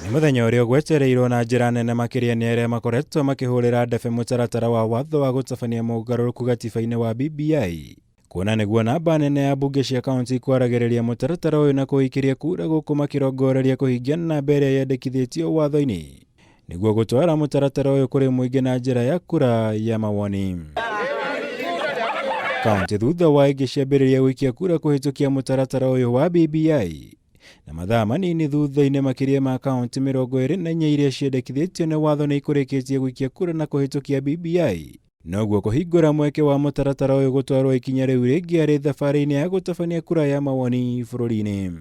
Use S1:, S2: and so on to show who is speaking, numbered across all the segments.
S1: Nĩ mũthenya ũrĩa ũgwetereirwo na njĩra nene makĩria nĩ arĩa makoretwo makĩhũrĩra ndebe mũtaratara wa watho wa gũtabania mogarũrũku gatiba-inĩ wa BBI. Kuona nĩguo namba nene ya mbunge cia kaunti kwaragĩrĩria mũtaratara ũyũ na kũũikĩria kura gũkũ makĩrongoreria kũhingia namba ĩrĩa yendekithĩtio watho-inĩ nĩguo gũtwara mũtaratara ũyũ kũrĩ mũingĩ na njĩra ya kura ya mawoni. Kaunti thutha wa ingĩ ciambĩrĩria gũikia kura kũhĩtũkia mũtaratara ũyũ wa BBI na mathaa manini thutha-inĩ makĩria ma kaunti 24 iria ciendekithĩtio nĩ watho nĩ ikũrĩkĩtie gũikia kura na kũhĩtũkia BBI. Noguo kũhingũra mweke wa mũtaratara ũyũ gũtwarwo ikinya rĩu rĩngĩ arĩ thabarĩ-inĩ ya gũtabania kura ya mawoni bũrũri-inĩ.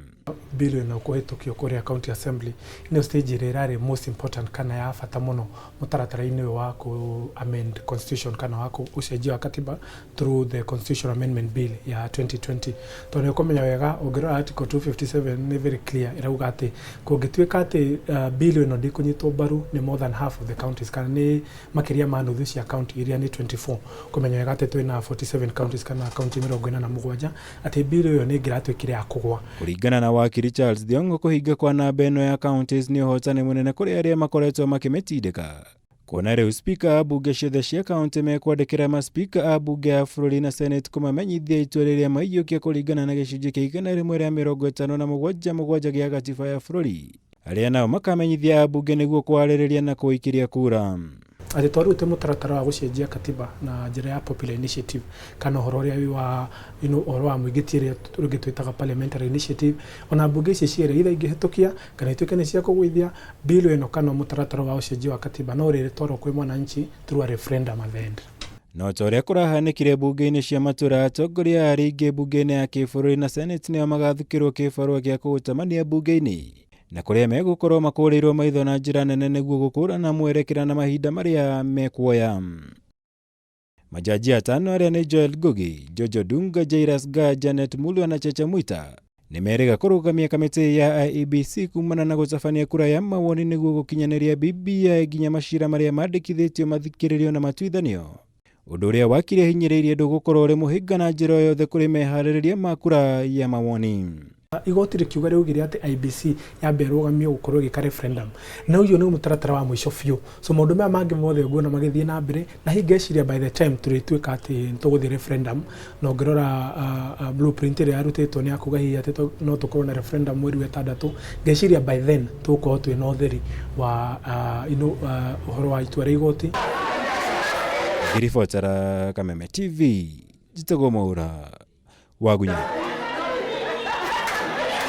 S2: Bill ĩno kũhĩtũkio kũrĩa county assembly nĩyo stage ĩrĩa ĩrarĩ most important kana ya bata mũno mũtaratara-inĩ ũyũ wa kũ amend constitution kana wa ũcenjia wa katiba through the constitution amendment bill ya 2020. Tondũ nĩ ũkũmenya wega ũngĩrora article 257 nĩ very clear ĩrauga atĩ kũngĩtuĩka atĩ bill ĩno ndĩkũnyitwo mbaru nĩ more than half of the counties kana nĩ makĩria ma nuthu cia county iria nĩ 24, kũmenya wega atĩ twĩna 47 counties kana county 47, atĩ bill ĩyo nĩ ĩngĩratuĩkire ya kũgwa.
S1: Kũringana na wakiri Charles Thiong'o, kũhinga kwa namba ĩno ya counties nĩ ũhotani mũnene kũrĩ arĩa makoretwo makĩmĩtindĩka. Kuona rĩu spika a mbunge ciothe cia kaunti mekwandĩkĩra maspika a mbunge ya bũrũri na senate kũmamenyithia itua rĩrĩa maiyũkia kũringana na gĩcunjĩ kĩa 157.7 gĩa gatiba ya bũrũri, arĩa nao makamenyithia ambunge nĩguo kwarĩrĩria na kũikĩria kura.
S2: Atĩ twarutĩte mũtaratara wa gũcenjia katiba na njĩra ya popular initiative kana ũhoro ũrĩa wĩ wa ũhoro wa mũingĩ ti ĩrĩa rĩngĩ twĩtaga parliamentary initiative. Ona mbunge ici cierĩ either ingĩhĩtũkia kana ituĩke nĩ cia kũgũithia bill ĩno kana mũtaratara wa ũcenjia wa katiba no ũrĩtwarwo kwĩ mwananchi through a referendum at the end.
S1: No ta ũrĩa kũrahanĩkire mbunge-inĩ cia matũra, atongoria arĩa aingĩ mbunge-inĩ ya kĩbũrũri na senate nĩo magathukĩrwo kĩbarũa gĩa kũũtamania mbunge-inĩ, na kũrĩa megũkorwo makũrĩirwo maitho na njĩra nene nĩguo gũkũrana mwerekera na mahinda marĩa mekuoya. Majaji atano arĩa nĩ Joel Ngugi, Jojo Dunga, Jairus Gaa, Janet Mulwa na Chacha Mwita nĩ merĩga kũrũgamia kamĩtĩ ya IEBC kumana na gũtabania kura ya mawoni nĩguo gũkinyanĩria BBI nginya macira marĩa mandĩkithĩtio mathikĩrĩrio na matuithanio. Ũndũ ũrĩa wakiri ahinyĩrĩirie ndũgũkorwo ũrĩ mũhĩnga na njĩra o yothe kũrĩ meharĩrĩria ma kura ya mawoni.
S2: Igoti rĩkiuga rĩaugire atĩ IEBC yambe ĩrũgamio gũkorwo ĩgĩka referendum. Na ũyũ nĩ mũtaratara wa mũico biũ. So maũndũ maya mangĩ mothe nguona magĩthiĩ na mbere na hihi ngeciria by the time tũrĩtuĩka atĩ nĩ tũgũthiĩ referendum na ũngĩrora blueprint ĩrĩa yarutĩtwo nĩ ya kuga hihi atĩ no tũkorwo na referendum mweri wa ĩtandatũ, ngeciria by then tũgũkorwo twĩna ũtheri wa ũhoro wa itua rĩa igoti.
S1: Ngĩribotera Kameme TV, njĩtagwo Mwaura Wagunya.